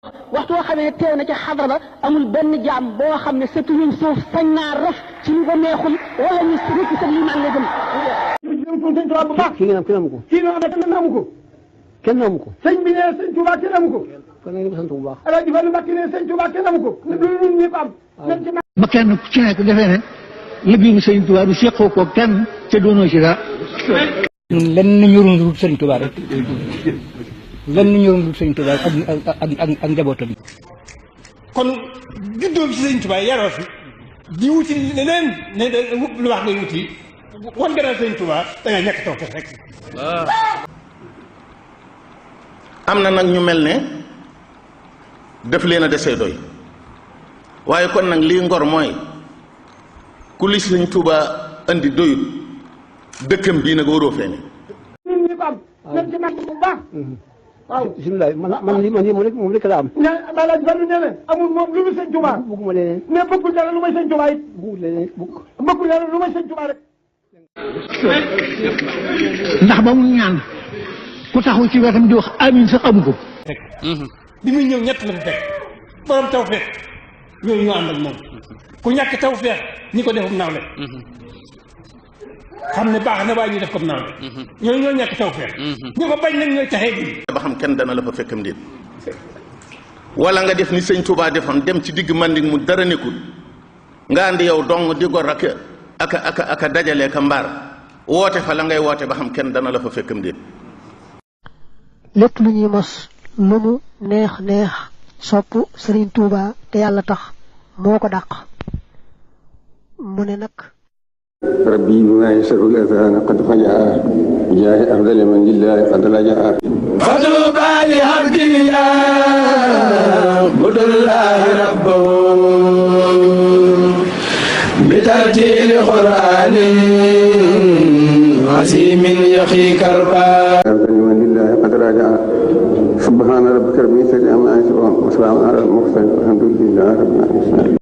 waxtu woo xam ne teew na ca xadra ba amul benn jaam boo xam ne sa tuñum suuf sañ naa raf ci lu ko neexul wala ñu rëcc sa limaan la gëm. sëñ Tuubaa bu baax. kii ngeen am kenn amu ko. kii nga xam ne kenn amu ko. kenn amu ko. sëñ bi ne sëñ Tuubaa kenn amu ko. kon nag ñu sant bu baax. Alaaji Fallu Mbàkke ne sëñ Tuubaa kenn amu ko. loolu ñun ñëpp am. ba kenn ku ci nekk defee ne liggéeyu sëñ Tuubaa du seqoo ko kenn te doonoo ci dara. ñun lenn ñorul dul sëñ Tuubaa rek. lenn ñorul dul sëñ Tuubaa ak njabootam. kon juddoo bi ci sëñ Tuubaa yaroo fi di wuti leneen ne lu wax ngay wuti wan nga daal sëñ Tuubaa da nga ñàkk tawfeex rek. am na nag ñu mel ne def leen a desee doy waaye kon nag lii ngor mooy ku li sëñ Tuubaa andi doyut dëkkam bii nag waroo fee ne. ñun ñëpp am. nañ ci natt bu baax. waaw bisimilah man moom rek la am. ne Alaaji Fallu nee na amul moom lu mu sëñ Tuubaa. bëgguma leneen. mais bëggul dara lu may sëñ Tuubaa it. bëggul leneen bëggul dara lu may sëñ Tuubaa rek. ndax ba mu ñaan ku taxaw ci wetam di wax amiin sax amu ko. bi muy ñëw ñett la fi fekk borom tawfeex ñooñu ñoo ànd ak moom ku ñàkk tawfeex ñi ko defum nawle xam ne baax na waaye ñu def comme nawle ñooñu ñoo ñàkk tawfeex ñi ko bañ nag ñooy taxee gi ba xam kenn dana la fa fekkam déet wala nga def ni sëñ Tuubaa defoon dem ci digg Manding mu dara nekkul nga andi yow dong di gor aka dajalee ka mbaar woote fa la ngay woote ba xam kenn dana la fa fekkam déet. lépp lu ñuy mos lu mu neex neex sopp Serigne Touba te yàlla tax moo ko dàq mu ne nag rabbi bima yasarul azana qad fajaa jaahi afdali man lillahi qad lajaa fatuba li abdillah budullahi rabbahu bitartili qur'ani asimin yaqi karba afdali man lillahi qad lajaa subhana rabbika rabbil izzati amma yasifun wa salamun ala al mursalin walhamdulillahi rabbil alamin